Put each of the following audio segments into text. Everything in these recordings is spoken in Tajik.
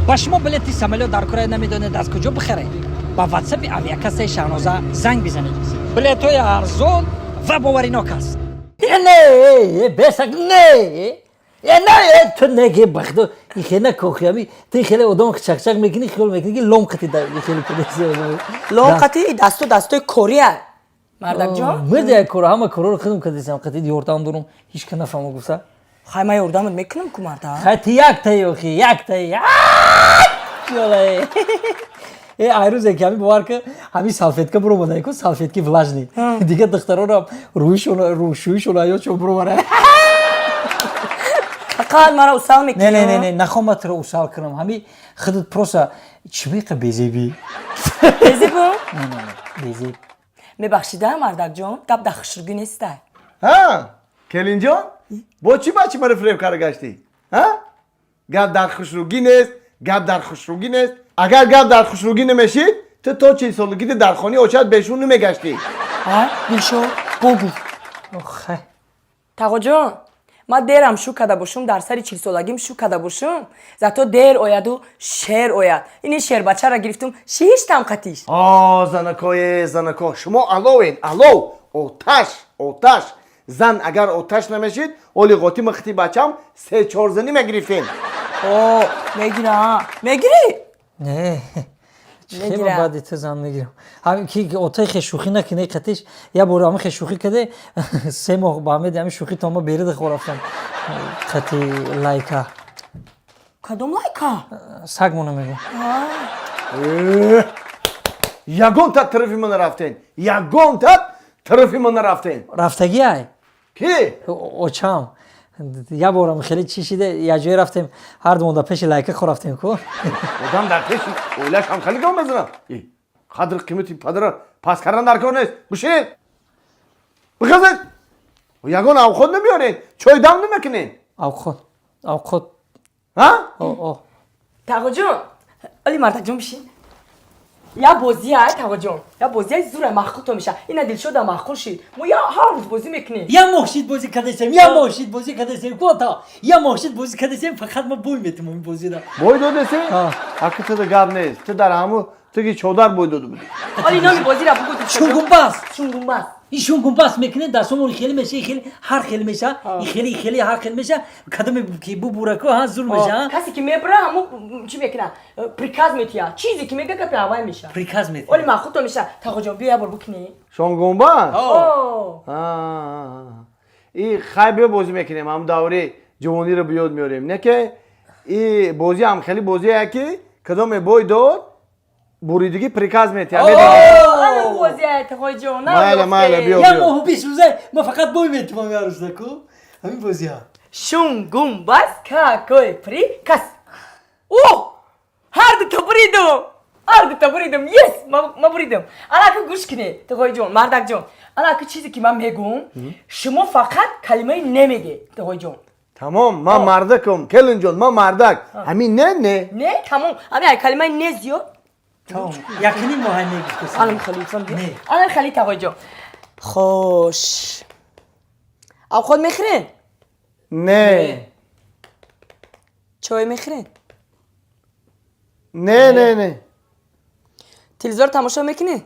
Ба шумо билети самолёт дар кора, намедонед, аз куҷо бихаред? Ба ватсапи авиакассаи Шаҳноза занг бизанед. Билетҳои арзон ва боваринок аст. Не, бесак, не, не, ту неге бахто хеле кохиами, ту хеле одам чакчак мекунӣ, хиёл мекунӣ, ки лом қати хеле. Лом қати дасту дастои кория, мардакҷон. Мирда, як кора, ҳама корро худам кардисам, қати ёрдам дорум, ҳеч ка нафаҳма гуфта. Хай, ман ёрдамат мекунам ку, марда. Хай, ти яктаи, охи яктаи. Э, айрӯзе ки ҳамин, бовар ка, ҳамин салфетка буромада ку, салфетки влажный, дига духтарора рӯшӯишон аёчон буромада. Фақат мара усал мекунӣ. Не, не, не, не, нахом ма туро усал кунам. Ҳами худат просто чӣ меқа безебӣ. Безебу? Не, не, не, безеб. Мебахшида, мардакҷон, гап дар хушрӯгӣ нестай. Ҳа, келинҷон, бо чӣ бачи маро фиреб карда гаштӣ? Ҳа, гап дар хушрӯгӣ нест, гап дар хушрӯгӣ нест. Агар гап дар хушрӯгӣ намешид, ту то 40 солагиди дар хонаи очат бешун намегаштӣ. Ҳа, Дилшод, богу. Хай. Тағоҷон, ман дерам шу карда бошум, дар сари 40 солагим шу карда бошум, зато дер ояду шер ояд. Ини шербачаро гирифтум, шиштам қатиш. О, занакое, занако, шумо аловен, алов, оташ, оташ. Зан агар оташ намешид, оли қоти махти бачам се чорзанӣ мегирифтем. О, мегира, мегирӣ. Не. Мегира. Хеле баъди ту зан мегирам. Ҳамин ки отай хе шӯхӣ накунӣ қатиш, як бор ҳамин хе шӯхӣ каде, 3 моҳ ба ҳамеди ҳамин шӯхӣ то ма берида хо рафтам қати Лайка. Кадом Лайка? Сагмона мегӯм. Ягон та тарафи ма нарафтен, ягон та тарафи ма нарафтен. Рафтагӣ ай. Ки? Очам. Як борам хеле чӣ шиде, як ҷое рафтем, ҳар думон дар пеши Лайка хо рафтем ку. Одам дар пеши оилаш ҳам хеле гап мезанад. Қадр қимати падара пас кардан дар кор нест. Бишинед, бихезед, ягон авқот намеоред, чой дам намекунед. Авқот, авқот. Ҳа. О. Тағоҷон, оли мардакҷон, бишин. Я бозия, тағоҷон, я бозияи зура, маъқул меша. Ина Дилшода маъқул шид, мо я ҳар рӯз бозӣ мекунем. Я моҳ шид бозӣ кардесем, я моҳ шид бозӣ кардесем, кота, я моҳ шид бозӣ кардесем, фақат ма бой метимам ин бозиро. Бой додеси? А. Аки туда гап нест, ту дар ҳаму туги чодар бой дода будӣ. Оли номи бозира бугӯ, Дилшодҷон. Шунгумбас. Шунгумбас. Ин шунгумбас мекунем, дастомон хеле меша, хеле ҳар хел меша, и хеле хеле ҳар хел меша, кадоме ки бубурако, ҳа, зур меша, ҳа? Касе ки мебура, ҳаму чӣ мекуна, приказ метия, чизе ки мега, гапи ҳавай меша. Приказ метия. Оли маъқулто меша, тағоҷон, биё, як бор бикунӣ. Шонгумба. О. И хай, биё, бозӣ мекунем, ҳам даври ҷавониро биёд меорем. Не ки и бозӣ ҳам хеле бозие ки кадоме бой дод, буридагӣ приказ метиҳад. Ана бозия, тағоҷон. Майла, майла, биё. Я моҳу 20 рӯза ма фақат бой метимам, я рӯза ку ҳамин бозиҳа. Шунгумбас, какой приказ? О, ҳар дута буридум, ҳар дута буридум, ес, ма буридум. Ана ку, гӯш кунед, тағоиҷон, мардакҷон, ана ку, чизе ки ман мегӯм, шумо фақат калимаи не мегед, тағоиҷон. Тамом, ман мардакам, келинҷон, ман мардак, ҳамин не, не. Не, тамом, ҳамин ай калимаи не зиёд. Тамом, якним моҳ не гуфтесам. Анам халифам. Не. Анам хали, тағоиҷон, хош, авқот мехӯрен? Не. Чой мехӯрен? Не, не, не. Телевизор тамошо мекунӣ?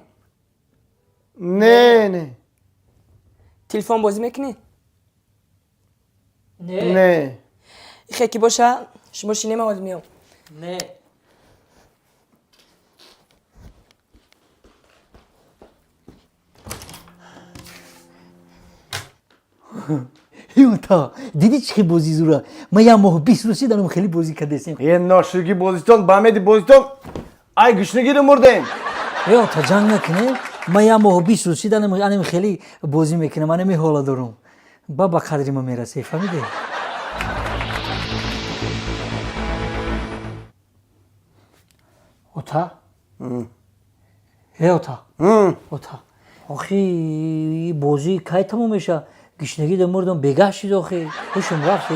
Не, не. Телефон бозӣ мекунӣ? Не. Не. Ихе ки боша, шумо шинема, ҳозир меом. Не. Ёта, дидӣ, чӣ хел бозӣ зура? Ма як моҳу 20 рӯз шиданам, хеле бозӣ кардесем. Е, ноширги бозитон, ба меди бозитон, ай гушнагиро мурдем. Ёта, ҷанг накунем. Ма як моҳу 20 рӯз шиданам, анем хеле бозӣ мекунам, анеми ҳола дорум. Ба қадри ма мерасӣ, фаҳмидӣ? Ота? Э, ота. Ота. Охи, бозӣ кай тамом меша? Гишнагида мурдам, бегаҳ шид охи. Ҳушум рафт?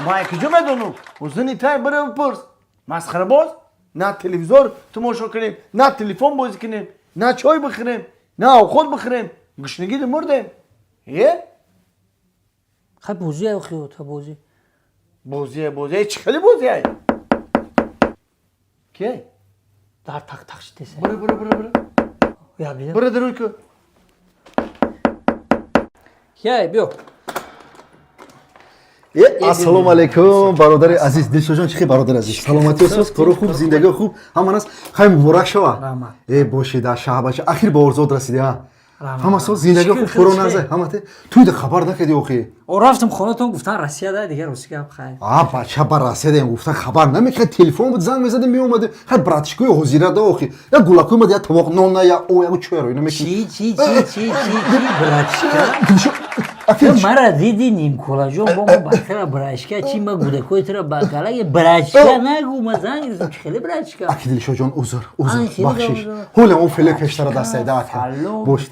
Ман куҷо медонам? Узуни тай бира бипурс. Масхарабоз, на телевизор тамошо кунем, на телефон бозӣ кунем, на чой бихӯрем, на овқот бихӯрем, гушнагида мурдем, е. Хай, бозӣ охи, ота, бозӣ. Бозие, бозие, чӣ хеле бозие? Ки? Дар тақ тақ шидеса. Бура, бура, бура, бура. Я бидам. Бура, даруй ку. Кияй, биё. Ассалому алайкум, бародари азиз Дилшоҷон. Чӣ хел, бародари азиз, саломатӣ соз, кору хуб, зиндагио хуб, ҳама нас хай, муборак шава. Раҳмат. Э, бошед, шаҳбача, ахир ба орзуот расиди, а? Раҳмат. Ҳама соз, зиндагио хуб, Шукр, кору хеле. наза, ҳамате туйда хабар накарди охи. О, рафтам хонатон, гуфтан Россия да, дигар рости гап, хайр. А, бача, ба Россия даем гуфта, хабар намекард, телефон буд, занг мезадем, меомадем. Хай, братишкои ҳозира да охи, я гулакои омад, я товоқ нон на, я о, я чойро ина мекунӣ. Чӣ, чӣ, чӣ, чӣ, чӣ, чӣ, братишка? Дилшо, аки. Ту мара диди, нимколаҷон, бо мо батра братишка, чӣ, ма гудакои тура ба галаги братишка нагу, ма занг гирифтам, чӣ хеле братишка? Аки Дилшоҷон, узр, узр. Ай, хеле бахшиш. узр. Ҳоле он феле пештара дастайда, ака. Фалон. Бош.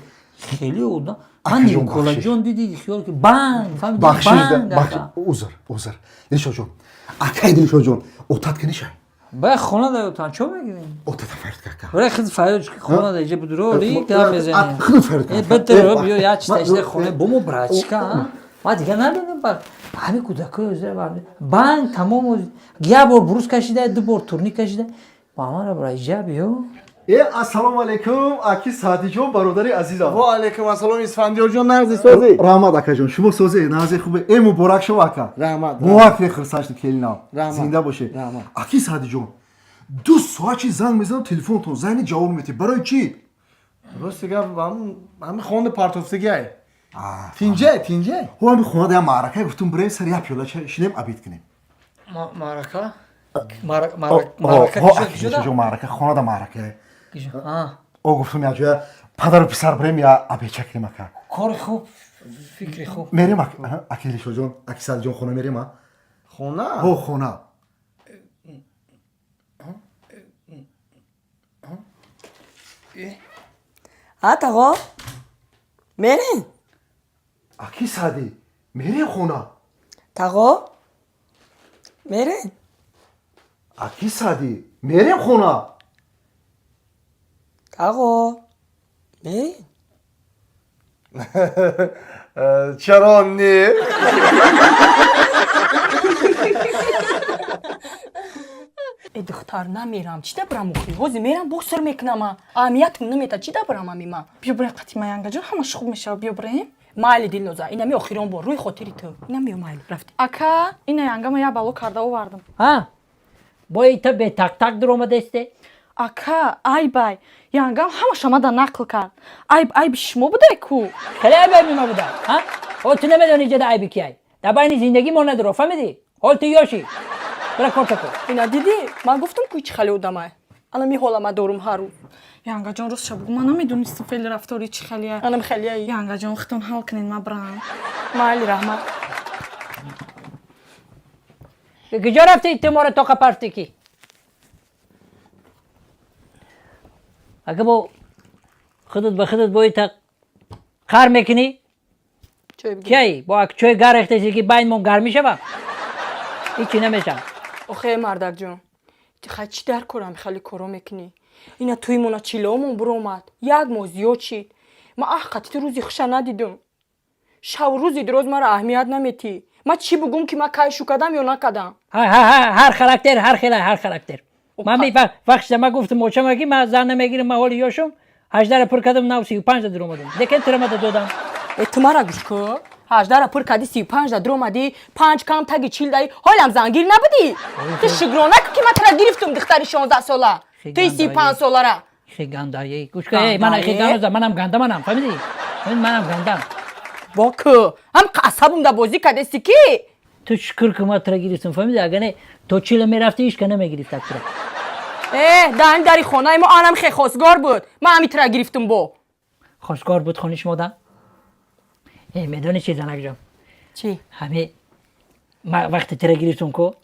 Хеле одам ман. Акаҷон, Нимколаҷон, диди, хиёл ки банг фаҳмиди. Бахшиш. Банг. Бахшиш, узр, узр, Дилшоҷон, акай Дилшоҷон, отат кунишай. Ба хона да тан чо мегирем? Отата фард кака. Бара хид фарёд ки хона да иҷа будуро ли гап мезанем. Худут фарёд Э, кун. бадро Э, биё, як чиз ташда хона бомо братишка, ма дигар набинам, ба ҳами кӯдакои озира банг тамом, як бор брус кашида, ду бор турник кашида, ба мара бра иҷа биё. Э, ассалому алайкум, аки Саъдиҷон, бародари азизам. Ва алайкум ассалом, Исфандиёрҷон, нағзи, созӣ? Раҳмат, акаҷон, шумо созӣ, нағзи, хубе? Э, муборак шумо, ака. Раҳмат. Бовар кунед, хурсанд шудем, келинам. Раҳмат. Зинда бошед. Раҳмат. Аки Саъдиҷон, 2 соат чи занг мезанам, телефонтон занг ҷавоб метиҳ, барои чӣ? Рости гап, ҳами хонда партофтагиай. Тинҷа, тинҷа. Ҳо, ҳами хонада я маърака, гуфтум, бирем сари як пиёла чай шинем, обед кунем. Маърака? Ҳо, аки Дилшоҷон, маърака, хонада маърака. О, гуфтум, як ҷоя падару писар бирем, я обедча кунем, ака. Кори хуб, фикри хуб. Мерем, аки Дилшоҷон, аки Саъдиҷон, хона мерем, а? Хона? Ҳо, хона. Ҳа, тағо, мерем? Аки Саъдӣ, мерем хона. Тағо, мерем? Аки Саъдӣ, мерем хона. Тағо, мерем? Чаро не? Э, духтар, намерам, чӣ да бирам охи? Ҳозир мерам, боз сир мекунама, аҳамиятам намета, чӣ да бирам ами ма? Биё бирем қати ма, янгаҷон, ҳамаш хуб мешава, биё бирем. Майли, Дилноза, инами охирон бор, рӯи хотири ту, инам биё, майли, рафтем. Ака, ина янгама як бало карда овардам. Ҳа, бо ита бетактак дуромадесте. Ака, айбай, янгам ҳамаша мада нақл кард. Айб айби шумо будай ку. Хеле айби айби ма буда, ҳа? Ҳол ту намедонӣ ҷада айби кияй, дар байни зиндагӣ мо надуро, фаҳмидӣ? Ҳол ту ёшӣ, бира корта кун. Ина дидӣ, ман гуфтам ку, чӣ хеле одамай, ана ми ҳола ма дорум ҳар рӯз. Янгаҷон, ростша бугу, ман намедонистам феъли рафтори чӣ хелия. Анам хелияи. Янгаҷон, хитон ҳал кунед, ма бирам. Майли, раҳмат. Куҷо рафтӣ ту, моро тоқа партӣ ки? Ака, бо худат ба худат бо ита қар мекунӣ? Чой бигир. Кияй бо ак чой гар рехтаси ки байнмон гармӣ шава, ҳичи намешава. Охе, мардакҷон, хай, чӣ дар корам, хеле коро мекунӣ? Ина туймона чилоомон биромад, як моҳ зиёд шид, ма аҳ қати ту рӯзи хуша надидум, шаву рӯзи дироз мара аҳамият наметӣ. Ма чӣ бугум, ки ма кай шу кардам ё накардам? Ҳар характер ҳар хела, ҳар характер. Ман вақтша ма гуфтам очама, ки ман зан намегирам, ман ҳоли ёшум, 18-ра пур кардам, нав 35-да дуромадам, лекин турамада додам. Э, ту мара гӯш кӯ, 18-ра пур кардӣ, 35-да дуромадӣ, панҷ кам таги 40 даи, ҳолам зангир набудӣ. Ту шукрона кӯ, ки ман тура гирифтум, духтари 16-сола, туи 35-солара. Хе гандае, гӯш кун, эй, ман хе ганда, манам ганда, манам, фаҳмидӣ? Манам гандам. Бо кӯ ҳам асабумда бозӣ кардеси ки. Ту шукр ки ман тура гирифтам, фаҳмидӣ? Агар не, то 40-а мерафтӣ, ҳичка намегирифт тура. Э, даҳани дари хонаи мо анам хе хосгор буд, ман ҳами тура гирифтум бо. Хосгор буд хони шумо да? Э, медонӣ чи, занакҷон? Чӣ? Ҳами ма вақте тура гирифтум ку,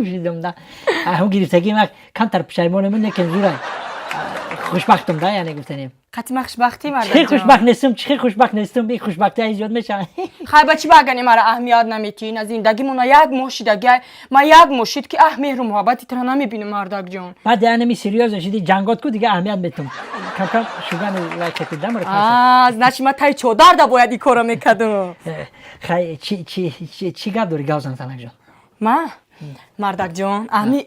шидам да, ҳам гирифтагӣ ма камтар пушаймонам, лекин зурай хушбахтум да, яъне гуфтанем. Қати ма хушбахтӣ? Чӣ хушбахт нестум, чӣ хушбахт нестум, и хушбахтия зиёд мешавад. Хай, ба чӣ багане мара аҳамият наметӣ? На, зиндагимона як моҳ шидагай, ма як моҳ шид, ки аҳ меҳру муҳаббати тура намебинам, мардакҷон. Баъд яъне серьёзно шиди, ҷангот ку, дига аҳамият метум, камкам шугану лайкати дамро. Значит, ма таи чодарда бояд ин корро мекардум. Хай, чӣ гап дорӣ, гап зан, занакҷон. Ма, мардакҷон, ами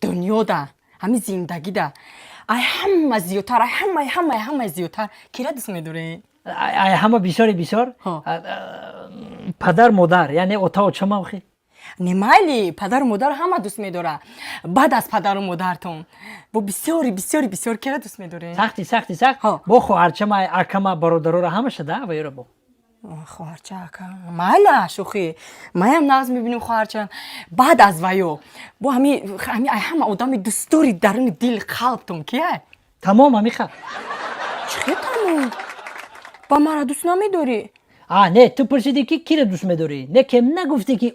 Дунёда, ҳами зиндагида ай ҳама зиёдтар, ай ҳама, ай ҳама, ай ҳама зиёдтар кира дӯст медорӣ? Ай ҳама бисёри бисёр? Ҳо. Падар, модар, яъне ота, очама охи. Не, майли, падару модар ҳама дӯст медора. Баъд аз падару модартон бо бисёри, бисёри, бисёр кира дӯст медорӣ? Сахти, сахти, сахт. Ҳо. Бо хоҳарчама, акама, бародарора, ҳамаша да, ваёра бо. Хоҳарча, ака, майла, шӯхӣ, маям нағз мебинем хоҳарча. Баъд аз ваё бо ҳами ай ҳама одами дӯстдори даруни дил, қалбтон кия? Тамом, ҳамиха. Чӣ хел тамом? Ба мара дӯст намедорӣ? А, не, ту пурсидӣ, ки киро дӯст медорӣ, не кем нагуфтӣ, ки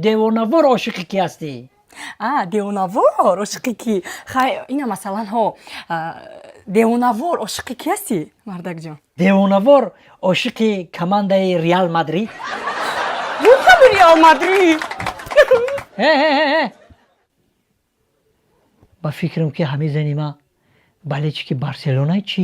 девонавор ошиқи ки ҳастӣ. А, девонавор ошиқи ки? Хай, ина, масалан, ҳо, девонавор ошиқи ки ҳастӣ, мардакҷон? Девонавор ошиқи командаи Реал Мадрид. Ҳами Реал Мадрид. Э, э, э, э. Ба фикрам, ки ҳамин зани ма болельщики Барселонай чӣ.